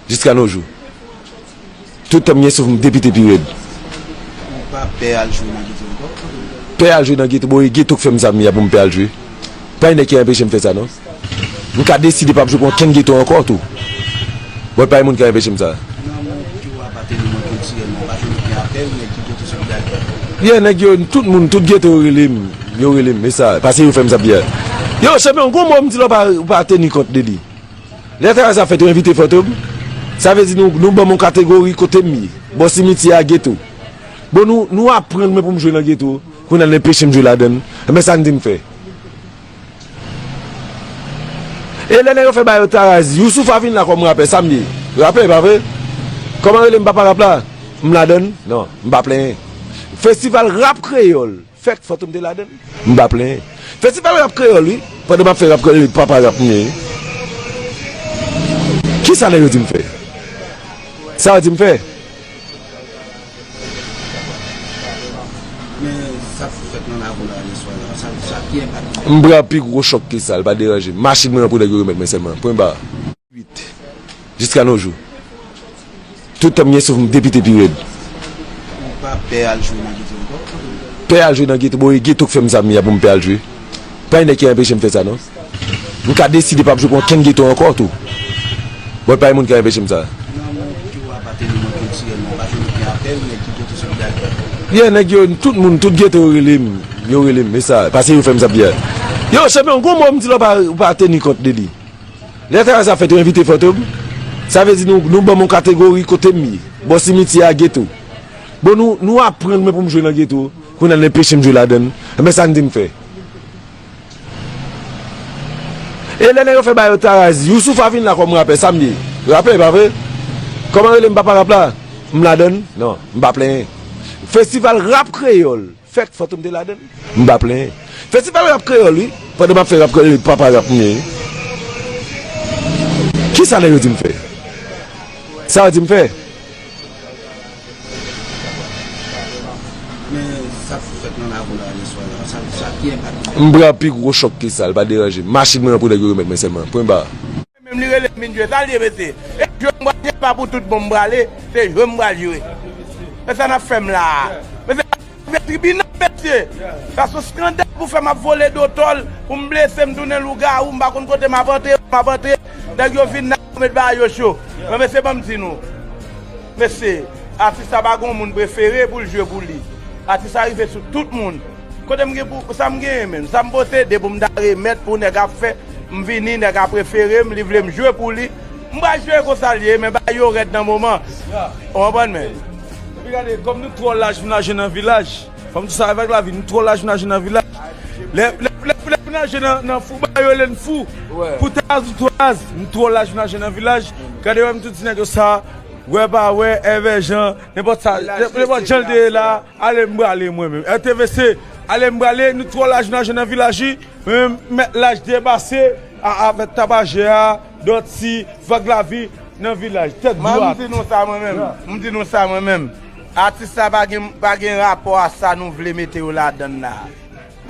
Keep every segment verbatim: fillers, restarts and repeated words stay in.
Jiska nos jours. Tout tan m gen souf, m depite pi rèd. Ou pa pè al jwe nan geto ankò? Pè al jwe nan geto? Bon, e geto k fè m sa m ye a pou m pè al jwe. Pa gen nèg ki anpeche m fè sa, non. M ka deside p ap jwe pou ankenn geto ankò tou. Bon, pa gen moun ki anpeche m sa. Nan moun ki w apateni mwen kiltirèlman, pa jwenn okenn apèl, nèg ki geto solidarite. Yeah, nèg yo, tout moun, tout geto yo rele m. Yo rele m, e sa, paske yo fè m sa byen. Yo, chanpyon, gon mo m di la, w pa, w pa teni kont de li. Lè travay sa fèt, yo envite Fantom. Sa vle di nou, nou ban m yon kategori kote m ye. Bò simityè a, geto. Bon, nou, nou aprann mwen pou m jwe nan geto. Kounye a, n anpeche m jwe ladan l. Enben, sa n di m fè? E lè nèg yo fè bagay yo, Taraz, Youssoupha vin la kòm rapè, sa m ye? Rapè, pa vre? Kòman rele m, papa rap la? M ladan l? Non, m pa plenyen. Festival rap kreyòl. Fèk Fantom te ladan l. M pa plenyen. Festival rap kreyòl, wi. Pandan m ap fè rap kreyòl, papa rap m ye, wi. Kisa nèg yo di m fè? Sa yo di m fè? Men sa k fèt nan lakou la yèswa la, sa, sa ki enpak li? M pran pi gwo chòk ke sa, li pa deranje m. Machin mwen an pou nèg yo remèt mwen sèlman. Pwen ba. Jiska nos jours. Tout tan m gen souf, m depite pi rèd. Ou pa pè al jwe nan geto ankò? Pè al jwe nan geto? Bon, e geto k fè m sa m ye a pou m pè al jwe. Pa gen nèg ki anpeche m fè sa, non. M ka deside p ap jwe pou ankenn geto ankò tou. Bon, pa gen moun ki anpeche m sa. Nan moun ki w apateni mwen kiltirèlman, pa jwenn okenn apèl, nèg ki geto solidarite. Yeah, nèg yo, tout moun, tout geto yo rele m. Yo rele m, e sa, paske yo fè m sa byen. Yo, chanpyon, gon mo m di la, w pa, w pa teni kont de li. Lè travay sa fèt, yo envite Fantom. Sa vle di nou, nou ban m yon kategori kote m ye. Bò simityè a, geto. Bon, nou, nou aprann mwen pou m jwe nan geto. Kounye a, n anpeche m jwe ladan l. Enben, sa n di m fè? E lè nèg yo fè bagay yo, Taraz, Youssoupha vin la kòm rapè, sa m ye? Rapè, pa vre? Kòman rele m, papa rap la? M ladan l? Non, m pa plenyen. Festival rap kreyòl. Fèk Fantom te ladan l. M pa plenyen. Festival rap kreyòl, wi. Pandan m ap fè rap kreyòl, papa rap m ye, wi. Kisa nèg yo di m fè? Sa yo di m fè? Men sa k fèt nan lakou la yèswa la, sa, sa ki enpak li? M pran pi gwo chòk ke sa, li pa deranje m. Machin mwen an pou nèg yo remèt mwen sèlman. Pwen ba. Menm li rele m vin jwe, sa l ye, mesye? E jwe m pral jwe, pa pou tout bon m prale, se jwe m pral jwe. Men sa n ap fè m la a? Mesye, pa rive tribinal, mesye. Sa se yon eskandal pou fè m ap vole do tòl, pou m blese, m tounen lougawou, m pa konn kote m ap antre, m ap antre. Nèg yo vin nan, yo met bagay yo cho. Men mesye, ban m di nou. Mesye, atis sa pa gen yon moun prefere pou l jwe pou li. Atis sa rive sou tout moun. Kote m gen pou, sa m genyen menm, sa m posede pou m ta remèt pou nèg ap fè, m vini, nèg ap prefere m, li vle m jwe pou li. M pral jwe konsa l ye, men bagay yo rèd nan moman. Ou konprann, men? Epi gade, kòm nou twò laj vin aje nan vilaj, fò m di sa avèk lavi, nou twò laj vin aje nan vilaj. Lè, lè, lè, lè vin aje nan, nan fou, bagay yo rele n fou. Pou Taraz, nou twò laj, nou twò laj vin aje nan vilaj. Gade, wè m tou di nèg yo sa, wè pa wè, èvè jan, nenpòt sa, nenpòt jan l te ye la, ale m prale mwen menm. R T V C, ale m prale, nou twò laj nan, nan vilaj, wi. Mwen menm, m mèt laj depase a, avèk Tapajè a, Dòti, Vag Lavi, nan vilaj, tèt dwat. M di nou sa mwen menm, m di nou sa mwen menm. Atis sa pa gen, pa gen rapò a sa nou vle mete yo ladan l la.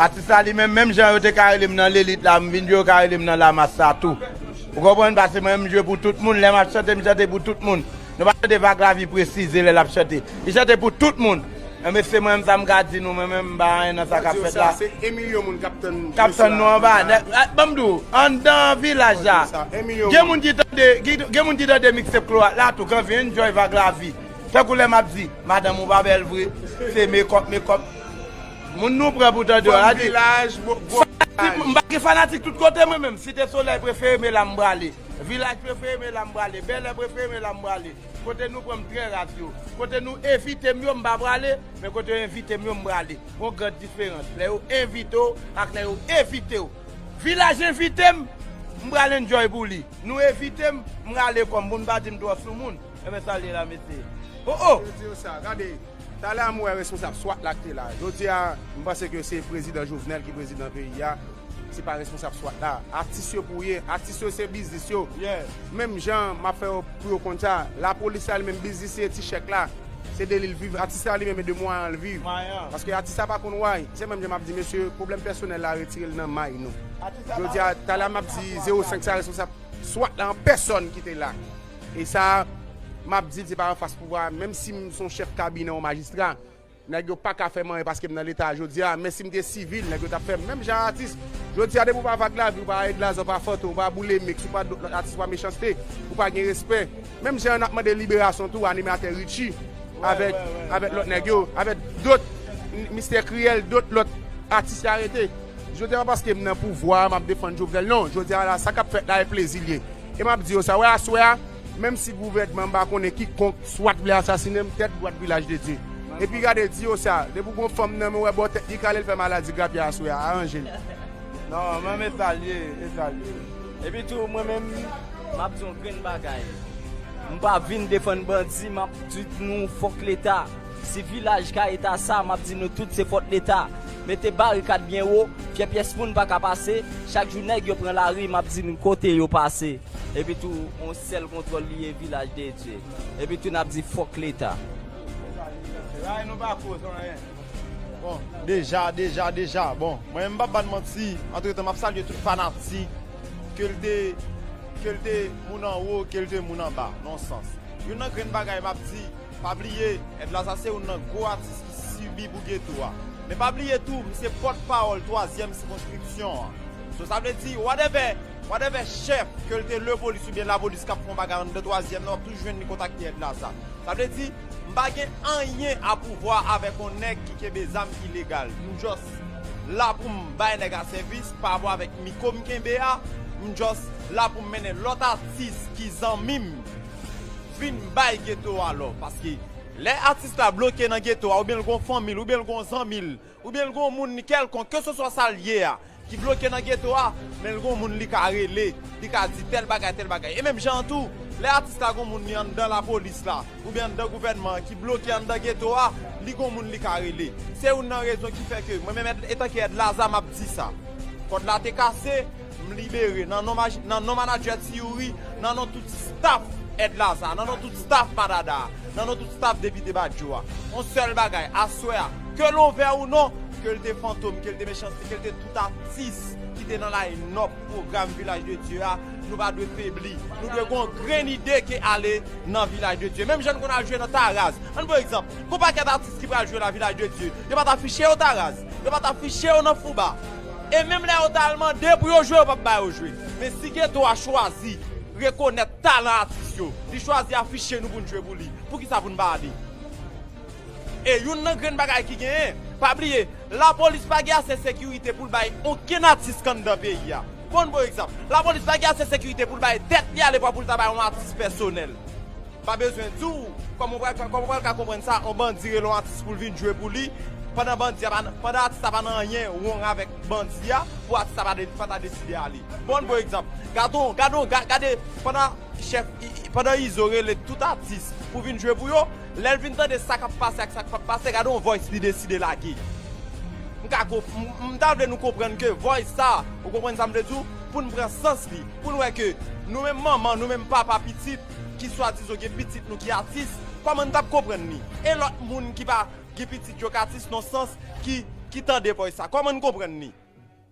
Atis la li menm, menm jan yo te ka rele m nan lelit la, m vin jwe, yo ka rele m nan lamas la tou. Ou konprann? Paske mwen, m jwe pou tout moun. Lè m ap chante, m chante pou tout moun. Nou pa tande Vag Lavi presize lè l ap chante. Li chante pou tout moun. Men mesye, mwen menm, sa m ka di nou, mwen menm, m pa anyen nan sa k ap fèt la. Se yon milyon moun k ap tann, k ap tann nou anba. Nè-, a, ban m di w, anndan vilaj la, gen moun ki tande, gen, gen moun ki tande mixtape Kloak la tou, k anvi enjoy Vag Lavi. Tankou lè m ap di, madanm ou pa bèl vre, se mekòp, mekòp. Moun nou pran pou tande yo, a di, vilaj, gwo vilaj. M pa gen fanatik tout kote mwen menm. Site Solèy prefere m, e la m prale. Vilaj prefere m, e la m prale. Bèlè prefere m, e la m prale. Kote nou pran m trè raz yo. Kote nou envite m yo, m pa prale, men kote yo envite m yo, m prale. Gon gran diferans. Lè yo envite w ak lè yo evite w. Vilaj envite m, m pral enjoy pou li. Nou envite m, m rale kò m pou n pa di m twò soumoun. Enben sa l ye la, mesye. O, o! Yo di yo sa, gade, talè a m wè responsab swat la ki te la. Jodi a, m panse ke se prezidan Jovenel ki prezidan peyi a. Se pa responsab swat la. Atis yo pou ye, atis yo se biznis yo. Menm jan m ap fè yo pou yo konn sa, lapolis la li menm biznis li ye, ti chèk la, se de li l viv. Atis la li menm e de mwayen an l viv. Paske atis la pa konn way. Se menm jan m ap di mesye, pwoblèm pèsonèl la retire l nan may nou. Jodi a, talè a m ap di zewo senk sa responsab swat la an pèsòn ki te la. E sa, m ap di l, se pa anfas pouvwa a, menm si m se yon chèf kabinè, yon majistra, nèg yo pa ka fè m anyen paske m nan Leta jodi a, men si m te sivil, nèg yo t ap fè m menm jan a atis. Jodi a, depi w pa Vag Lavi, w pa Edlaza, w pa Fantom, w pa Boulemix, w pa dòt lòt atis, w pa Mechanste, ou pa gen respè. Menm jan n ap mande liberasyon tou, animatè Richie, avèk, avèk lòt nèg yo, avèk dòt, Mistè Kriyèl, dòt lòt atis ki arete. Jodi a, pa paske m nan pouvwa a, m ap defann Jovenel, non. Jodi a la, sa k ap fèt la, e plezi l ye. E m ap di yo sa, wè aswè a, menm si gouvènman m pa konnen kikonk, swat vle asasinen m, tèt dwat Vilaj de Dye. Epi gade, di yo sa, depi w gon fanm nan men w, wè bò tèt li kale, l fè maladi grapye aswè a, aranje l. Non, mwen menm e sa l ye, e sa l ye. Epi tou, mwen menm, m ap di yon grenn bagay. M pa vin defann bandi, m ap di nou fòk Leta. Si vilaj ka eta sa, m ap di nou tout se fòt Leta. Mete barikad byen wo, fè pyès moun pa ka pase. Chak jou nèg yo pran lari, m ap di nou kote yo pase. Epi tou, yon sèl kontwòl li ye Vilaj de Dye. Epi tou, n ap di fòk Leta. Ray nou pa koz anyen. Bon, deja, deja, deja, bon, mwen menm m p ap ba n manti, antretan m ap salye tout fanatik, ke l te, ke l te moun anwo, ke l te moun anba, nan yon sans. Youn nan grenn bagay m ap di, pa bliye, Edlaza se youn nan gwo atis ki sibi pou geto a. Men pa bliye tou, m se pòt pawòl twazyèm sikonskripsyon an. So sa vle di, whatever, whatever chèf, ke l te lepolis oubyen lapolis k ap fè yon bagay anndan twazyèm nan, w ap toujou jwenn li kontakte Edlaza. Sa vle di, m pa gen anyen a pouvwa avèk yon nèg ki kenbe zam ilegal. M just la pou m bay nèg a sèvis pa rapò avèk mikwo m kenbe a. M just la pou m mennen lòt atis ki zanmi m vin bay geto a lò. Paske lè atis la bloke nan geto a, oubyen l gon fanmi l, oubyen l gon zanmi l, oubyen l gon moun li kèlkonk, keseswa sa l ye a, ki bloke nan geto a, men l gon moun li ka rele, li ka di tèl bagay, tèl bagay. E menm jan an tou, lè atis la gon moun li anndan lapolis la, oubyen anndan gouvènman an ki bloke anndan geto a, li gon moun li ka rele. Se youn nan rezon ki fè ke mwen menm, etanke Edlaza, m ap di sa. Kòd la te kase, m libere. Nan non, nan non manadjè Ti Youri, nan non tout staff Edlaza, nan non tout staff Madada, nan non tout staff Depite Badjo a. Yon sèl bagay, aswè a, ke l ouvè ou non, ke l te Fantom, ke l te Mechanste, ke l te tout atis ki te nan line-up pwogram Vilaj de Dye a, nou pa dwe febli. Nou dwe gen yon grenn ide ke ale nan Vilaj de Dye. Menm jan n konn al jwe nan Taraz. Ann pran egzanp, gon pakèt atis ki pral jwe nan Vilaj de Dye. Yo pa t afiche yo Taraz. Yo pa t afiche yo nan Fouba. E menm lè yo t al mande pou yo jwe, yo p ap ba yo jwe. Men si geto a chwazi rekonèt talan atis yo, li chwazi afiche nou pou n jwe pou li, poukisa pou n pa ale? E youn nan grenn bagay ki genyen, pa bliye, lapolis pa gen ase sekirite pou l bay okenn atis k anndan peyi a. Bon, bon egzanp, lapolis pa gen ase sekirite pou l bay tèt li alevwa pou l ta bay yon atis pèsonèl. Pa bezwen di w kòman w pral, kòman w pral ka konprann sa, yon bandi rele yon atis pou l vin jwe pou li, pandan bandi a pa, pandan atis la pa nan anyen wrong avèk bandi a, pou atis la pa, de, pa ta deside ale. Bon, bon egzanp, gade, gade, gade, pandan chèf, pandan Izo rele tout atis pou vin jwe pou yo, lè l vin tande sa k ap pase ak sa k p ap pase, gade yon voice li deside lage. M ka konp, m, m ta vle nou konprann ke voice sa, ou konprann sa m vle di w, pou n pran sans li, pou n wè ke nou menm manman, nou menm papa pitit, ki swadizan gen pitit nou ki atis, kòman n t ap konprann li? E lòt moun ki pa gen pitit yo k atis nan sans ki, ki tande voice sa, kòman n konprann li?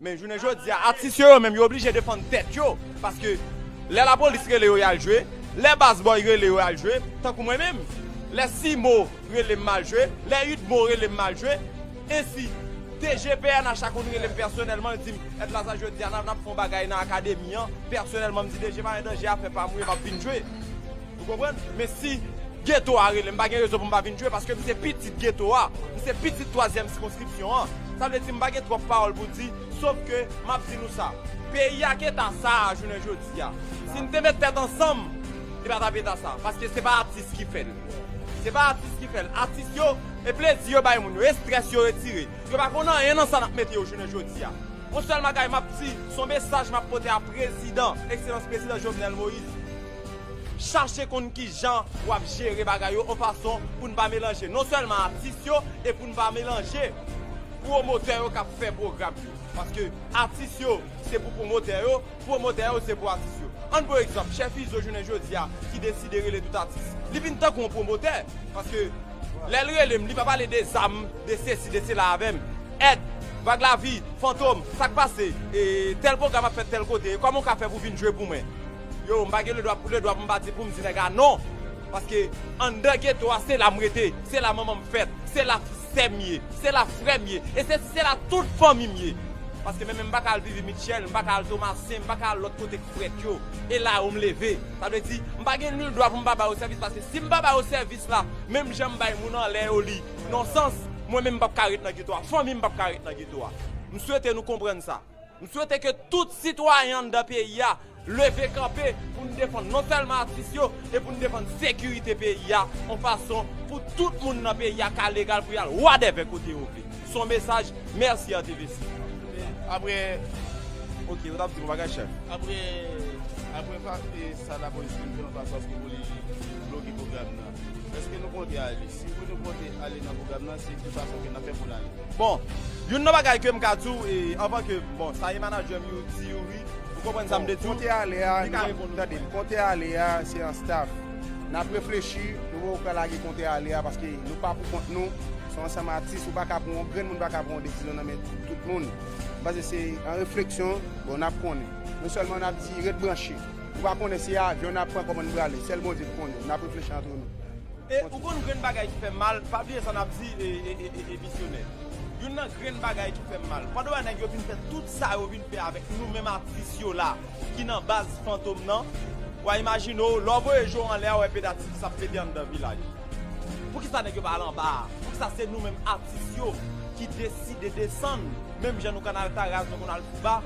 Men jounen jodi a, atis yo, yo menm, yo oblije defann tèt yo. Paske lè lapolis rele yo, y al jwe. Lè Bass Boy rele yo, y al jwe. Tankou mwen menm. Lè Simo rele m, m al jwe. Lè Udmo rele m, m al jwe. Ensi, DG PNH la konn rele m pèsonèlman, l di m, Edlaza, jodi a, n ap, n ap fè yon bagay nan akademi an. Pèsonèlman, m di DG, pa gen danje, afè pa m, wi, m ap vin jwe. Ou konprann? Men si geto a rele m, m pa gen rezon pou m pa vin jwe, paske m se pitit geto a. M se pitit twazyèm sikonskripsyon an. Sa vle di m pa gen twòp pawòl pou di, sof ke m ap di nou sa. Peyi a k eta sa a jounen jodi a. Si n te met tèt ansanm, li pa t ap eta sa. Paske se pa atis ki fè l. Se pa atis ki fè l. Atis yo, e plezi yo bay moun yo, e estrès yo retire. Yo pa konn anyen nan sa n ap mete yo jounen jodi a. Yon sèl bagay m ap di, se yon mesaj m ap pote a prezidan, ekselans prezidan Jovenel Moïse. Chache konn kijan w ap jere bagay yo yon fason pou n pa melanje non sèlman atis yo, e pou n pa melanje pwomotè yo k ap fè pwogram yo. Paske atis yo se pou pwomotè yo, pwomotè yo se pou atis yo. Ann pran egzanp, chèf Izo jounen jodi a ki deside rele tout atis. Li vin tankou yon pwomotè. Paske lè l rele m, li pa pale de zam, de sesi, de sela avè m. Èd, Vag Lavi, Fantom, sa k pase? E, tèl pwogram ap fèt tèl kote. E kòman w ka fè pou vin jwe pou mwen? Yo, m pa gen ledwa pou, ledwa pou m pa di, pou m di nèg la non. Paske anndan geto a, se la m rete, se la manman m fèt, se la sè m ye, se la frè m ye, e se, se la tout fanmi m ye. Paske menm, menm m pa ka al Vivi Mitchell, m pa ka al Tomasen, m pa ka al lòt kote k frèt yo, e la yo m leve. Sa vle di, m pa gen nil dwa pou m pa ba yo sèvis, paske si m pa ba yo sèvis la, menm jan m bay moun anlè yo li, nan sans, mwen menm m p ap ka ret nan geto a, fanmi m p ap ka ret nan geto a. M swete nou konprann sa. M swete ke tout sitwayen anndan peyi a leve kanpe pou n defann non sèlman atis yo, e pou n defann sekirite peyi a, yon fason pou tout moun nan peyi a ka legal pou y al wadèvè kote yo vle. Se yon mesaj, mèsi R T V C. Apre, ok, ou t ap di yon bagay, chèf. Apre, apre fa-, e, sa lapolis fin fè, yon fason pou li bloke pwogram nan. Èske nou konte ale? Si wi, nou konte ale nan pwogram nan, se ki fason ke n ap fè pou n ale? Bon, youn nan bagay ke m ka di w, e, anvan ke, bon, sa e manadjè m, Youri, Youri, ou konprann sa m vle di w? Bon, konte ale a, li ka reponn ou. Tande m, konte ale a, se yon staff. N ap reflechi, nou poko ka lage konte ale a, paske nou pa pou kont nou, se yon ansanm atis, ou pa ka pran, yon grenn moun pa ka pran yon desizyon nan men tout moun. M panse se an refleksyon, bon, n ap konnen. Nou sèlman n ap di, ret branche. Ou pa konnen si avyon n ap pran, kòman n prale. Sèl Bondye ki konnen. N ap reflechi antre nou. E ou konn grenn bagay ki fè m mal, pa bliye sa n ap di, e, e, e, e, e misyonè. Youn nan grenn bagay ki fè m mal. Pandan w wè nèg yo vin fè tout sa yo vin fè avèk nou menm atis yo la, ki nan baz Fantom nan, w a imajine w, lè w voye je w anlè a, w wè pedatis ki ap pete anndan vilaj. Poukisa nèg yo pa al anba a? Poukisa se nou menm atis yo ki deside desann, menm jan nou konn al Taraz, nou konn al Fouba,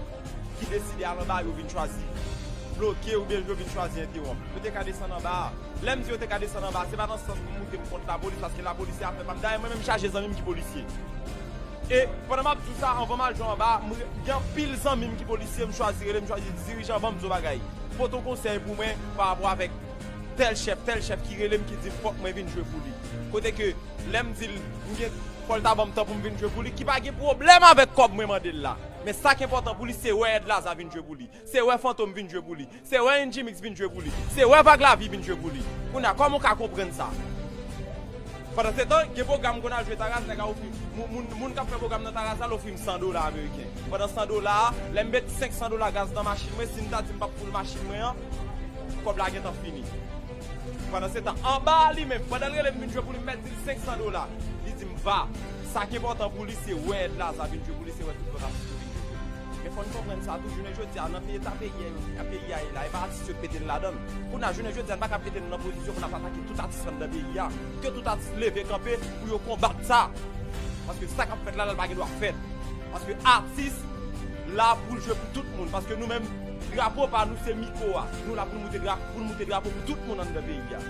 ki deside al anba, yo vin chwazi bloke oubyen yo vin chwazi entewonp. Yo te ka desann anba a. Lè m di yo te ka desann anba a, se pa nan sans pou m moute m kont lapolis, paske lapolis se afè pa m. Dayè, mwen menm m chaje zanmi m ki polisye. E pandan m ap di w sa, anvan m al jwe anba a, m re-, gen anpil zanmi m ki polisye, m chwazi rele, m chwazi di dirijan, ban m di w bagay. Pote yon konsèy pou mwen pa rapò avèk tèl chèf, tèl chèf ki rele m, ki di m fòk mwen vin jwe pou li. Kote ke lè m di l, m gen, fò l ta ban m tan pou m vin jwe pou li, ki pa gen pwoblèm avèk kòb mwen mande l la. Men sa k enpòtan pou li, se wè Èd Laza vin jwe pou li. Se wè Fantom vin jwe pou li. Se wè N G Mix vin jwe pou li. Se wè Vag Lavi vin jwe pou li. Kounye a, kòman w ka konprann sa? Pandan se tan, gen pwogram m konn al jwe Taraz, nèg a ofri, moun, moun, moun k ap fè pwogram nan Taraz la, l ofri m san dola ameriken. Pandan san dola a, lè m met senk san dola gaz nan machin mwen, si m ta di m p ap foul machin mwen an, kòb la gentan fini. Pandan se tan, anba a li menm, pandan l rele m vin jwe pou li, m mèt di l senk san dola. Li di m va. Sa k enpòtan pou li, se wè Èd Laza vin jwe pou li, se wè tout lòt atis yo vin jwe pou li. Men fò n konprann sa tou, jounen jodi a, nan peyi, eta peyi a, peyi a ye la, e pa atis yo k mete n ladan l. Kounye a, jounen jodi a, n pa ka mete n nan pozisyon pou n ap atake tout atis anndan peyi a. Ke tout atis leve kanpe pou yo konbat sa. Paske sa k ap fèt la, la, l pa gen dwa fèt. Paske atis la pou l jwe pou tout moun. Paske nou menm, drapo pa nou, se mikwo a. Nou la pou n moute dra-, pou n moute drapo pou tout moun anndan peyi a.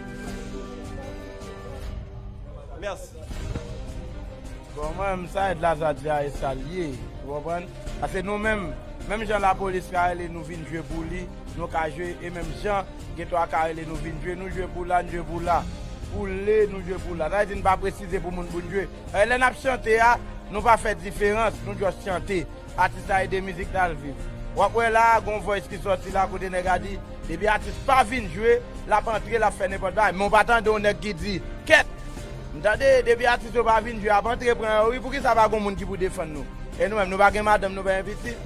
Mèsi. Bon, mwen menm, sa Èd Laza di a, e sa l ye, ou konprann? Paske nou menm, menm jan lapolis ka rele nou vin jwe pou li, nou ka jwe, e menm jan geto a ka rele nou vin jwe, nou jwe pou la, nou jwe pou la. Pou le, nou jwe pou la. Sa vle di n pa presize pou moun pou n jwe. E lè n ap chante a, nou pa fè diferans, nou just chante. Atis la ede mizik la al viv. W ap wè la, gon voice ki sòti la kote nèg a di, depi atis pa vin jwe, l ap antre, l ap fè nenpòt bagay. Men w pa tande yon nèg ki di, kèt! M tande, depi atis yo pa vin jwe, ap antre pran yo wi, poukisa pa gon moun ki pou defann nou? E nou menm, nou pa gen madanm, nou pa gen pitit?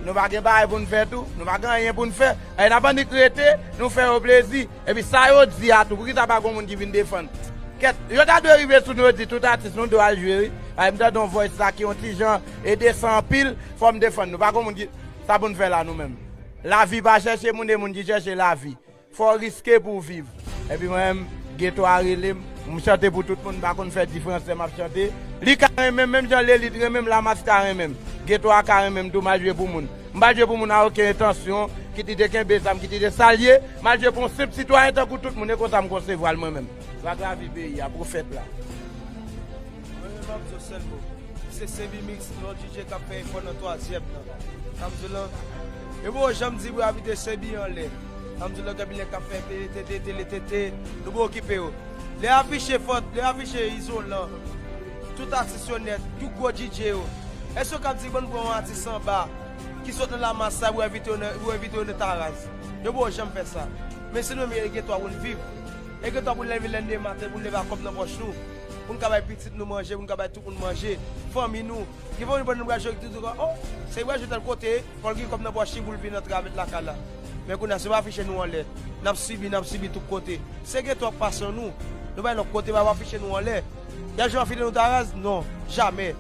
Nou pa gen bagay pou n fè tou? Nou pa gen anyen pou n fè? E n ap annik rete, nou fè yo plezi. Epi sa yo di a tou, poukisa pa gon moun ki vin defann? Kèt, yo ta dwe rive sou nou, yo di tout atis nou dwe al jwe wi. Ay, m tande yon voice la ki yon ti jan e desan anpil, fò m defann nou. Pa gon moun ki, sa pou n fè la nou menm? Lavi pa chèche moun, e moun ki chèche lavi. Fò w riske pou w viv. Epi mwen menm, geto a rele m, m chante pou tout moun, m pa konn fè diferans lè m ap chante. Li ka renmen m, menm jan Lelit renmen m, Lamas ka renmen m. Geto a ka renmen m tou, m al jwe pou moun. M pa jwe pou moun a okenn entansyon, kit li te kenbe zam, kit li te sa l ye, m al jwe pou yon senp sitwayen tankou tout moun, e konsa m konsevwa l mwen menm. Vag Lavi peyi a, pwofèt la. Mwen menm m ap di yon sèl mo. Se Sebi Mix, yon D J k ap fè efò nan twazyèm nan. Sa m di w lan, yo poko janm di pou yo envite Sebi anlè. Sa m di w lan, gen anpil nèg k ap fè tele tete, tele tete, nou poko okipe yo. Lè afiche Fòt, lè afiche Izolan, tout atis yo nèt, tout gwo D J yo. Èske yo ka di ban n pran yon atis anba ki sot nan Lamas la pou envite yo nan, pou envite yo nan Taraz? Yo poko janm fè sa. Men se nou menm e geto a pou n viv. E geto a pou n leve lè n leve maten, pou n leve ak kòb nan pòch nou. Pou n ka bay pitit nou manje, pou n ka bay tout moun manje. Fanmi nou. Gen fanmi nou pral jwe, di tou, oh, se pral jwe tèl kote, fò l gen kòb nan pòch li pou l vin antre avèk lakay la. Men kounye a, si yo pa afiche nou anlè, n ap sibi, n ap sibi tout kote. Se geto ap pase nou. Nou bay lòt kote, pa afiche nou anlè. Y ap jwe afiche nou ta raz? Non, jamè.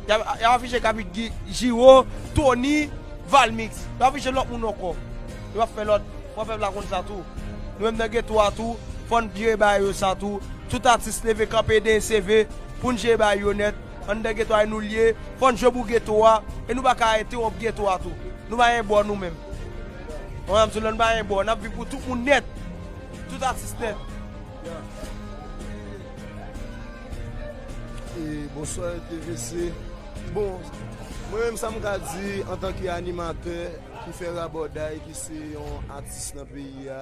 Y ap, y ap afiche Kapit Gi-, Giro, Tony, Valmix. Y ap afiche lòt moun ankò. Yo ap fè lòt. Fò pèp la konn sa tou. Nou menm nan geto a tou, fò n byen bay yo sa tou. Tout atis leve kanpe, D C V, pou n jere bay yo nèt. Anndan geto a, e nou l ye. Fò n jwe pou geto a. E nou pa ka entewonp geto a tou. Nou pa gen bò nou menm. Mwen, m di w, nou pa gen bò. N ap viv pou tout moun nèt. Tout atis nèt. E, bonswa, T V C. Bon, mwen menm, sa m ka di antanke animatè ki fè rabòday, ki se yon atis nan peyi a,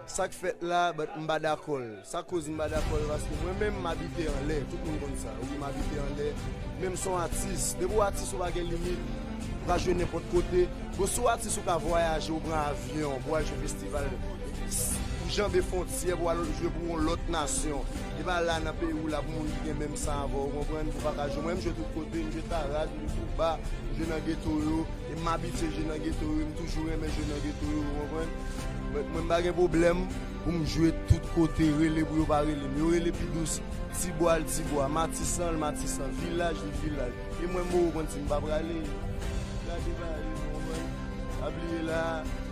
sa k fèt la, but m pa dakò l. Sa k koz m pa dakò l? Paske mwen menm, m abite anlè. Tout moun konn sa. Wi, m abite anlè. Men m se yon atis. Depi w atis, ou pa gen limit. Ou ka jwe nenpòt kote. Bon, si w atis, ou ka vwayaje, ou pran avyon pou al jwe festival, ou janbe fwontyè pou al jwe pou yon lòt nasyon. E pa la nan peyi w la pou moun ki gen menm san avè w, ou konprann, ou pa ka jwe. Mwen, m jwe tout kote, m jwe ta raz, m jwe tou ba, m jwe nan geto yo, e m abitye jwe nan geto yo, m toujou renmen jwe nan geto yo, ou konprann. Mwen, mwen, m pa gen pwoblèm pou m jwe tout kote, rele pou yo pa rele m. Yo rele pi dous, Tibwa l Tibwa, Matisan l Matisan, Vilaj li Vilaj. E mwen, m poko konn si m pa prale. Gade bagay yo, nou konprann? Pa bliye la,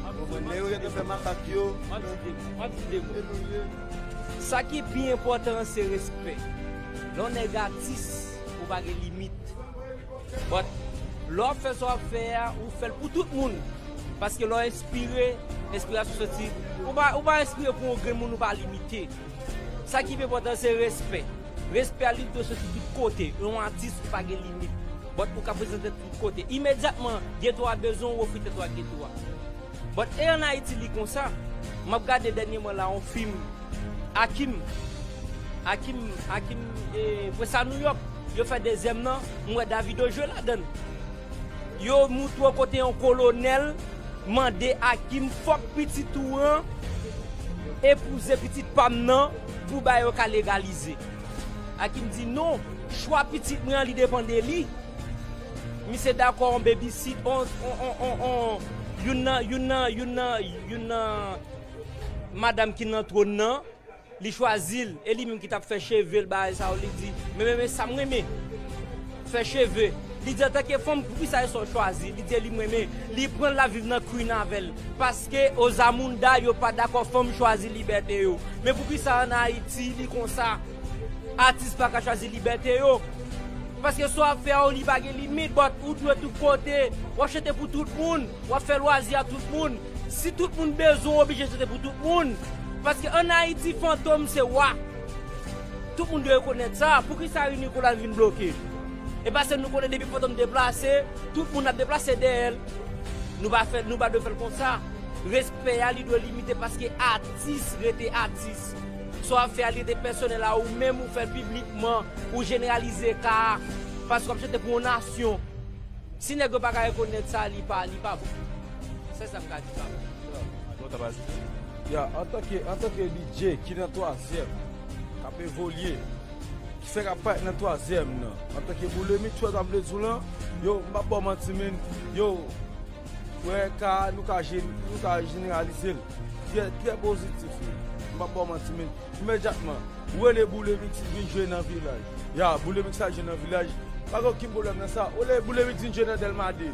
nou konprann? Nèg yo gentan fè makak yo. M ap di de mo, m ap di de mo. E nou ye. Sa ki pi enpòtan an se respè. Lè yon nèg atis, ou pa gen limit. But, lè w ap fè sa w ap fè a, ou fè l pou tout moun. Paske lè w enspire, enspirasyon soti. Ou pa, ou pa enspire pou yon grenn moun, ou pa limite. Sa ki pi enpòtan se respè. Respè a li dwe soti tout kote. Yon atis ou pa gen limit. But ou ka prezante tout kote. Imedyatman, geto a bezwen w, ou ofri tèt ou a geto a. But e ann Ayiti li konsa. M ap gade dènyèman la yon fim Akim. Akim, Akim, e, Prince a New York. Yo fè dezyèm nan, m wè Davido jwe ladan l. Yo moutre w kote yon kolonèl mande Akim fòk pitit ou an epouze pitit pa m nan pou bagay yo ka legalize. Akim di non, chwa pitit mwen an li depann de li. Misye dakò on babysit, on, on, on, on, on, youn nan, youn nan, youn nan, youn nan madanm ki nan twòn nan, li chwazi l, e li menm ki t ap fè cheve l, bagay sa yo, li di, men, men, men sa m renmen, fè cheve. Li di antanke fanm, poukisa e sa w chwazi? Li di e li m renmen. Li pran l, l ap viv nan Queen avè l. Paske Ozamonda yo pa dakò fanm chwazi libète yo. Men poukisa ann Ayiti li konsa? Atis pa ka chwazi libète yo. Paske sa w ap fè a, li pa gen limit, but ou dwe tout kote. W ap chante pou tout moun, w ap fè lwazi a tout moun. Si tout moun bezwen w, w oblije chante pou tout moun. Paske ann Ayiti, Fantom se wa. Tout moun dwe rekonèt sa. Poukisa Rinicolas vin bloke? E paske nou konnen depi Fantom deplase, tout moun ap deplase dèyè l. Nou pa fè, nou pa dwe fè l konsa. Respè a, li dwe limite paske atis rete atis. Sa w ap fè a, li rete pèsonèl a ou menm, ou fè l piblikman, ou jeneralize ka a. Paske w ap chante pou yon nasyon. Si nèg yo pa ka rekonèt sa, li pa, li pa bon. Se sa m ka di, pa bon. Bon, ta pa di. Ya, antanke, antanke D J ki nan twazyèm, k ap evolye, ki fèk ap parèt nan twazyèm nan, antanke Boulemik, wè sa m vle di w lan, yo, m p ap ba w manti, men, yo, wè, ka, nou ka, nou ka jeneralize l. Trè, trè pozitif, wi. M p ap ba w manti, men, imedyatman, ou rele Boulemik vin jwe nan Vilaj. Ya, Boulemik sa jwe nan Vilaj. Pa gen okenn pwoblèm nan sa. Ou rele Boulemik vin jwe nan Dèlma de.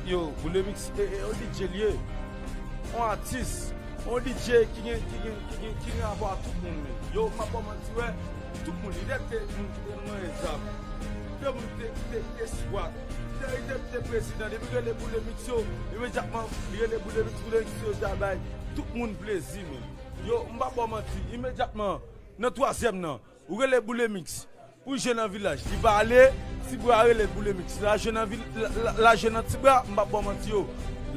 Yo, Boulemik, e, e, yon D J l ye. Yon atis. Yon D J ki gen, ki gen, ki gen, ki gen rapò a tout moun, men. Yo, m ap ba w manti, wè, tout moun, li te, te moun ki te manyen zam. Te moun ki te, ki te, ki te swat. Li te, li te, te prezidan. Depi rele Boulemik yo, imedyatman, li rele Boulemik, Boulemik yo, ja bay tout moun plezi, men. Yo, m p ap ba w manti, imedyatman, nan twazyèm nan, ou rele Boulemik pou jwe nan Vilaj. Li pa ale, Tibwa rele Boulemik. La jwe nan vil, la, la, la jwe nan Tibwa, m p ap ba w manti yo.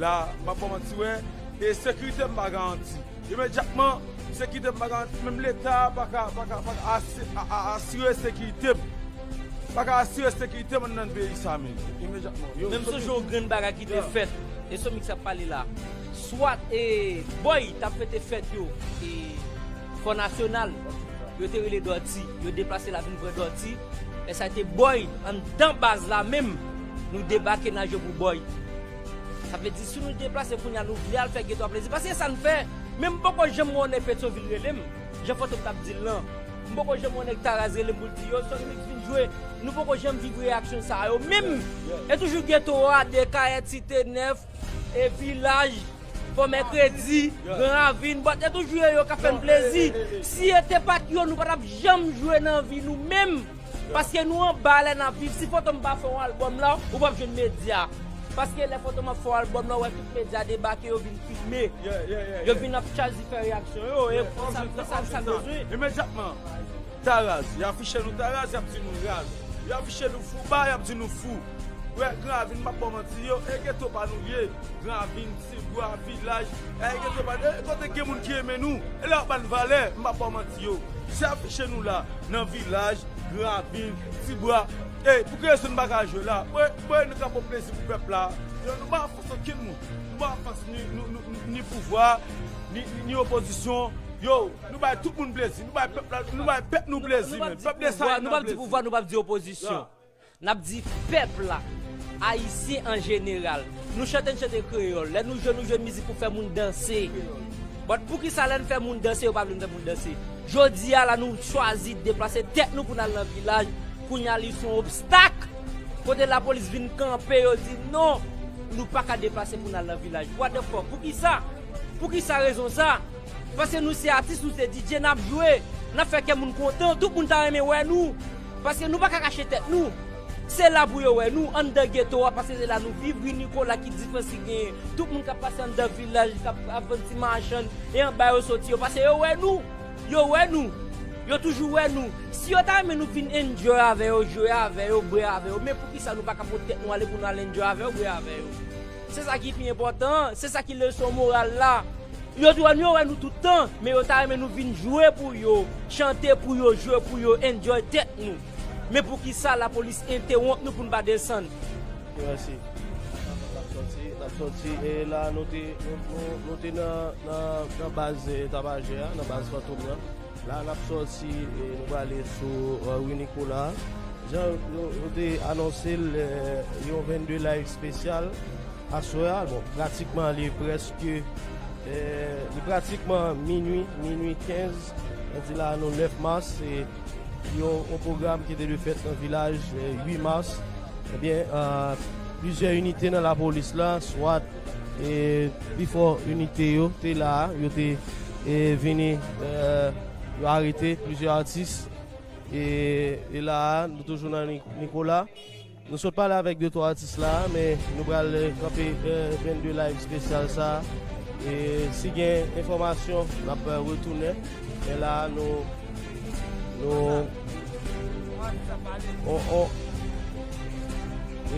La, m p ap ba w manti, wè. E sekirite m pa garanti. Imedyatman, sekirite m pa garanti. Menm Leta pa ka, pa ka, pa ka asi-, a, a, asire sekirite m. Pa ka asire sekirite m anndan peyi sa, men. Imedyatman. Yo, men m sonje yon grenn bagay ki te fèt. E Somik sa ap pale la. Swat e Boy t ap fete fèt yo. E Fò Nasyonal. Yo te rele Dòti. Yo deplase la vin pran Dòti. E sa te Boy anndan baz la menm. Nou debake n al jwe pou Boy. Sa vle di, si nou deplase kounye a, nou vle al fè geto a plezi. Paske sa n fè, men m poko janm wè yon nèg Petyonvil rele m, jan Fantom t ap di l lan. M poko janm wè yon nèg Taraz rele m pou l di, "Yo, Sonny Mix vin jwe." Nou poko janm viv reyaksyon sa yo menm. E toujou geto a, Dekayèt, Site Nèf, e Vilaj, Fò Mèkredi, Gran Ravin, but e toujou yo, yo k ap fè n plezi. Si e te pa t yo, nou pa t ap janm jwe nan vi nou menm. Paske nou anba lè n ap viv. Si Fantom pa fè yon albòm la, ou p ap jwenn medya. Paske lè Fantom ap fè yon albòm la, ou wè tout medya debake, yo vin filme. Yo vin ap chazi fè reyaksyon yo. E sa, sa, sa, sa bezwen. Imedyatman, Taraz, y afiche nou Taraz, y ap di nou raz. Y afiche nou Fouba, y ap di nou fou. Wè, Gran Ravin, m ap ba w manti, yo, e geto pa nou ye. Gran Ravin, Tibwa, Vilaj, e geto pa nou, e kote gen moun ki renmen nou, e lè y ap ba n valè, m ap ba w manti, yo. Se afiche nou la, nan Vilaj, Gran Ravin, Tibwa, e pou ki rezon n pa ka jwe la? Mwen, mwen, nou ka pran plezi pou pèp la. Yo, nou pa anfans okenn moun. Nou pa anfans ni, ni, ni, ni, ni pouvwa, ni, ni, ni opozisyon. Yo, nou bay tout moun plezi. Nou bay pèp la, nou bay pèp nou plezi, men. Pèp Desalin nan plezi. Nou p ap di pouvwa, nou p ap di opozisyon. N ap di pèp la, Ayisyen an jeneral. Nou chante, n chante kreyòl. Lè nou jwe, nou jwe mizik pou fè moun danse. But poukisa lè n fè moun danse, yo pa vle n fè moun danse? Jodi a la, nou chwazi deplase tèt nou pou n al nan Vilaj. Kounye a, li se yon obstak. Kote lapolis vin kanpe, yo di non, nou pa ka deplase pou n al nan Vilaj. What the fuck? Poukisa? Poukisa rezon sa? Paske nou se atis, nou se D J, n ap jwe, n ap fè kè moun kontan, tout moun ta renmen wè nou. Paske nou pa ka kache tèt nou. Se la pou yo wè nou, anndan geto a, paske se la nou viv. Ri Nikola ki diferans ki genyen? Tout moun k ap pase anndan Vilaj, k ap, ap vann ti machann, e anba yo soti yo, paske yo wè nou. Yo wè nou. Yo toujou wè nou. Si yo ta renmen nou vin enjoy avè yo, jwe avè yo, bwè avè yo, men poukisa nou pa ka pote tèt nou ale pou n al enjoy avè yo, bwè avè yo? Se sa ki pi enpòtan an, se sa ki leson moral la. Yo di wè nou, yo wè nou tout tan, men yo ta renmen nou vin jwe pou yo, chante pou yo, jwe pou yo, enjoy tèt nou. Men poukisa lapolis entewonp nou pou n pa desann? Mèsi. N ap sòti, n ap sòti, e la nou te, nou, nou, nou te nan, nan, nan baz, e, Tapajè a, nan baz Fantom nan. La n ap sòti, e, nou prale sou, e, Ri Nikola. Jan nou, nou te anonse l, e, yon vennde live espesyal aswè a. Bon, pratikman li prèske, e, li pratikman minui, minui kenz. Sa di la nou nèf mas, e yon, yon pwogram ki te dwe fèt nan Vilaj, e, uit mas. Ebyen, e, plizyè inite nan lapolis la, swat, e, pi fò inite yo te la, yo te, e, vini, e, yo arete plizyè atis. E, e la, nou toujou nan Ni-, Nikola. Nou sot pale avèk de twa atis la, men nou pral, e, kanpe, e, vennde live espesyal sa. E si gen enfòmasyon, n ap, e, retounen. Men la, nou, nou, on, on,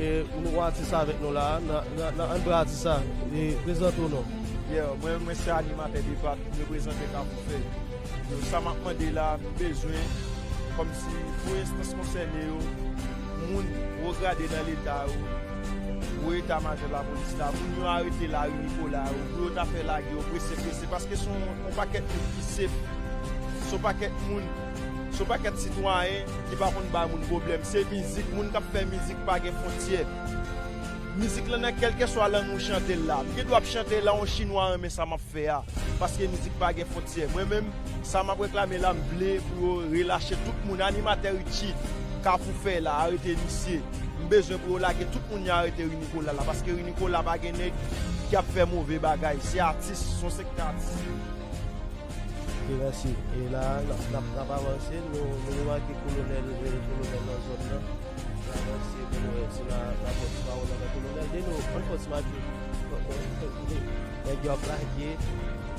e, nou gon atis avèk nou la, nan, nan, nan, ann pran atis sa, e, prezante w non. Yeah, mwen, mwen se animatè Depak, m reprezante Kafou Fèy. Yo, sa m ap mande la, m bezwen, kòmsi, pou enstans konsène yo, moun wo grade nan Leta yo, wo eta majò lapolis la, moun yo arete la ri Nikola yo, pou yo ta fè lage yo prese, prese, paske se yon, yon pakèt moun ki sef, se yon pakèt moun, se yon pakèt sitwayen ki pa konn bay moun pwoblèm. Se mizik, moun k ap fè mizik pa gen fwontyè. Mizik lan nan kèlkeswa lang ou chante l la. M gen dwa ap chante la, yon chinwa renmen sa m ap fè a. Paske mizik pa gen fwontyè. Mwen menm, sa m ap reklame la, m vle pou yo relache tout moun. Animatè Richie, Kafou Fèy la, arete misye. M bezwen pou yo lage tout moun yo arete ri Nikola la. Paske ri Nikola pa gen nèg ki ap fè move bagay. Se atis, se yon sektè atis. Ok, mèsi. E la, n ap, n ap, n ap avanse. Nou, nou remake kolonèl, e, kolonèl nan zòn nan. N avanse pou nou wè si n a, n a pran ti pawòl avèk kolonèl. Deno, ann pran ti mache. Nèg yo ap lage.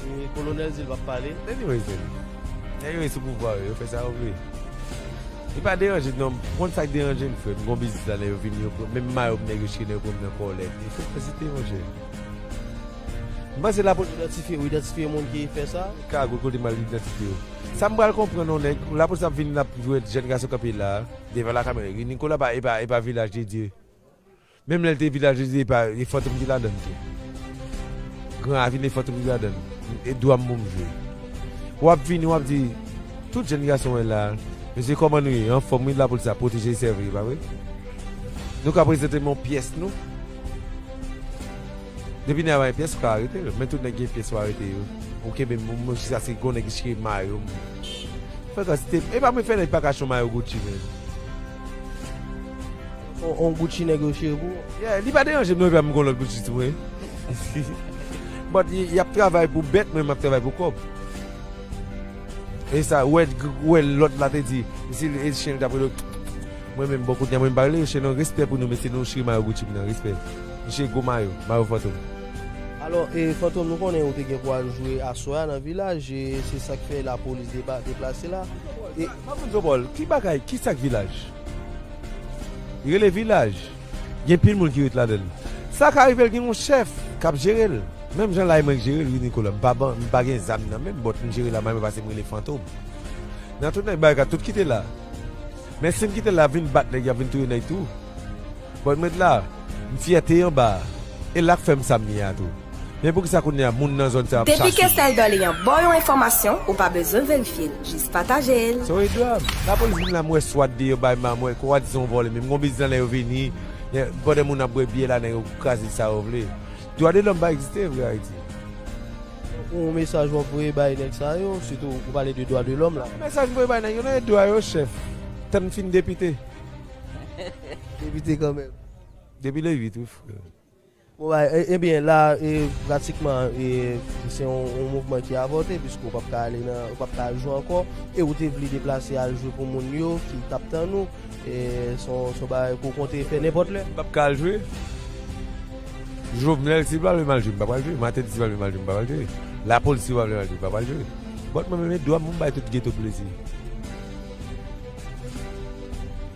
E kolonèl di l p ap pale. Anyway, nèg yo sou pouvwa yo, yo fè sa yo vle. Li pa deranje m non, m konn sa k deranje m, frè. M gon biznis la, lè yo vini, yo pran, menm mayo m nèg yo chire, yo pran m nan kòlèt. E fòk mwen site, monchè. M panse lapolis idantifye, wi, idantifye moun ki fè sa. Ka gwo kote m al idantifye yo. Sa m pral konprann, yon nèg, lapolis ap vin, l ap jwenn jèn gason kanpe la, devan lakamera. Ri Nikola pa, e pa, e pa Vilaj de Dye. Menm lè l te Vilaj de Dye, e pa, e Fantom ki ladan l tou. Gran Ravin, e Fantom ki ladan l. E dwa m pou m jwe. W ap vini, w ap di, tout jèn gason wè la, mesye, kòman nou ye? Anfòm, wi, lapolis ap pwoteje, sèvi, pa vre? Nou ka prezante m yon pyès, nou? Depi nèg la gen pyès, ou ka arete l. Men tout nèg gen pyès, ou arete yo. Ou kenbe m, mwen, jis a se gon nèg ki chire mayo m. Frekans, se te, e pa mwen fè nèg pa ka chon mayo Gucci, men. On, on Gucci nèg yo chire pou ou? Yeah, li pa deranje m non, epi m gon lòt Gucci sou mwen. But y, y ap travay pou bèt, mwen m ap travay pou kòb. E sa, wè, wè lòt la te di, si e chen li t ap rele, mwen menm bò kote mwen m pa rele yo chen non, respè pou nou, mesye, nou chire mayo Gucci m nan, respè. Misye gwo mayo, mayo fantom. Alò, e Fantom, nou konnen ou te gen pou al jwe aswè a nan Vilaj, e se sa k fè lapolis deba-, deplase la. E Mwen vin Zobòl, ki bagay, ki sa k Vilaj? Rele Vilaj. Gen pil moun ki ret ladan l. Sa ka rive l gen yon chèf k ap jere l. Menm jan la e mwen k jere l, wi, Nicolas. M pa ban, m pa gen zam nan men m, but m jere la, mwen pase m rele Fantom. Nan tout nèg bagay ka tout kite la. Men si m kite l la, vin bat nèg, y ap vin touye nèg tou. But mwen la, m fyète anba a. E la k fè m sa m ye a tou. Men poukisa kounye a moun nan zòn sa ap chache m? Depi Kestèl Dòleyan ba w yon enfòmasyon, ou pa bezwen verifye l, jis pataje l. So Edouard, lapolis vin la, m wè swat deyò bay ma, m wè kwa di se yon vòlè, men m gon biznis la, lè yo vini, pandan moun ap bwè byè la, nèg yo kraze sa yo vle. Dwa de lòm pa egziste vre Ayiti. Yon mesaj w ap voye bay nèg sa yo, sitou ou pale de dwa de lòm la. Mesaj m voye bay nèg yo, nan dwa yo, chèf. Tann fin depite. Depite kanmenm. Depi le uit, wi, frè. Bon, bay, e, ebyen, la, e, pratikman, e, se yon, yon mouvman ki avòte, piske w p ap ka ale nan, w p ap ka al jwe ankò, e ou te vle deplase al jwe pou moun yo ki t ap tann ou, e se yon, se yon bagay ke w konte fè nenpòt lè. M p ap ka al jwe. Jovenel, si l pa vle m al jwe, m p ap al jwe. Martelly, si l pa vle m al jwe, m p ap al jwe. Lapolis, si yo pa vle m al jwe, m p ap al jwe. But mwen menm, e dwa m pou m bay tout geto plezi.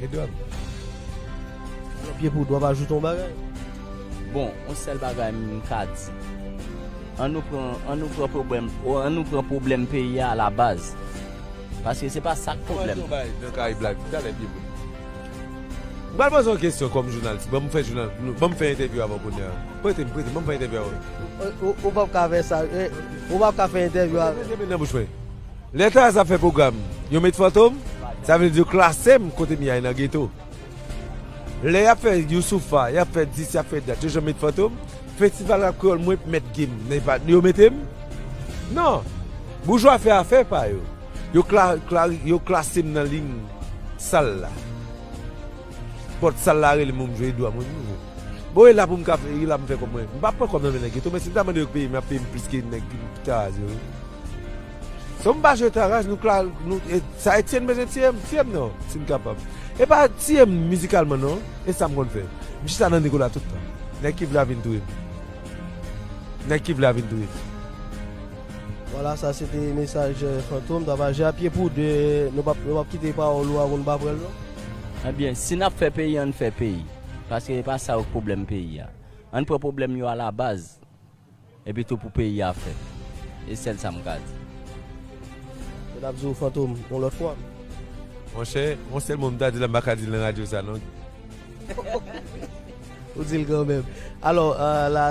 E dwa m. Pye pou dwa pa ajoute yon bagay. Bon, yon sèl bagay m ka di. An nou pran, an nou pran pwoblèm, an nou pran pwoblèm peyi a alabaz. Paske se pa sa k pwoblèm. Nan Karayib la, talè pye pou. M pral poze yon kesyon kòm jounalis. Ban m fè jounal, ban m fè entèvyou avan kounye a. Prete m, prete m, ban m fè entèvyou avan. Ou, ou, ou p ap ka fè sa. Eh, ou p ap ka fè entèvyou avè. Mete men nan bouch mwen. Lè Taraz ap fè pwogram, yo met Fantom, sa vle di yo klase m kote m ye a nan geto. Lè y ap fè Youssoupha, y ap fè dis, y ap fè dat, yo janm met Fantom. Festival rap kreyòl mwen mèt game, men pa yo mete m? Non. Boujwa fè afè pa yo. Yo kla, kla, yo klase m nan liy sal la. Pòt sal la rele m pou m jwe, e dwa mwen pou m jwe. Bon, e la pou m ka fè, e la m fè kòb mwen. M pa pran kòb nan men nèg geto, men si m ta mande yo peye m, y ap peye m plis ke nèg Taraz yo. So m pa jwe Taraz, nou kla, nou, e, sa Etienne bezwen tiye m, tiye m non, si m kapab. E pa tiye m mizikalman non, e sa m konn fè. M chita nan Nicolas tout tan. Nèg ki vle a vin touye m. Nèg ki vle a vin touye m. Vwala, sa se te mesaj, eh, Fantom, Tapaje a pye pou de, nou p ap, nou p ap kite pawòl ou a pou nou pa pran l non. Ebyen, si n ap fè peyi, ann fè peyi. Paske e pa sa yo k pwoblèm peyi a. Ann pran pwoblèm yo alabaz. Epi tou pou peyi a fèt. E sèl sa m ka di. N ap di w Fantom yon lòt fwa. Monchè, yon sèl mo m ta di la, m pa ka di l nan radyo sa non. Ou di l kanmenm. Alò, eh, la,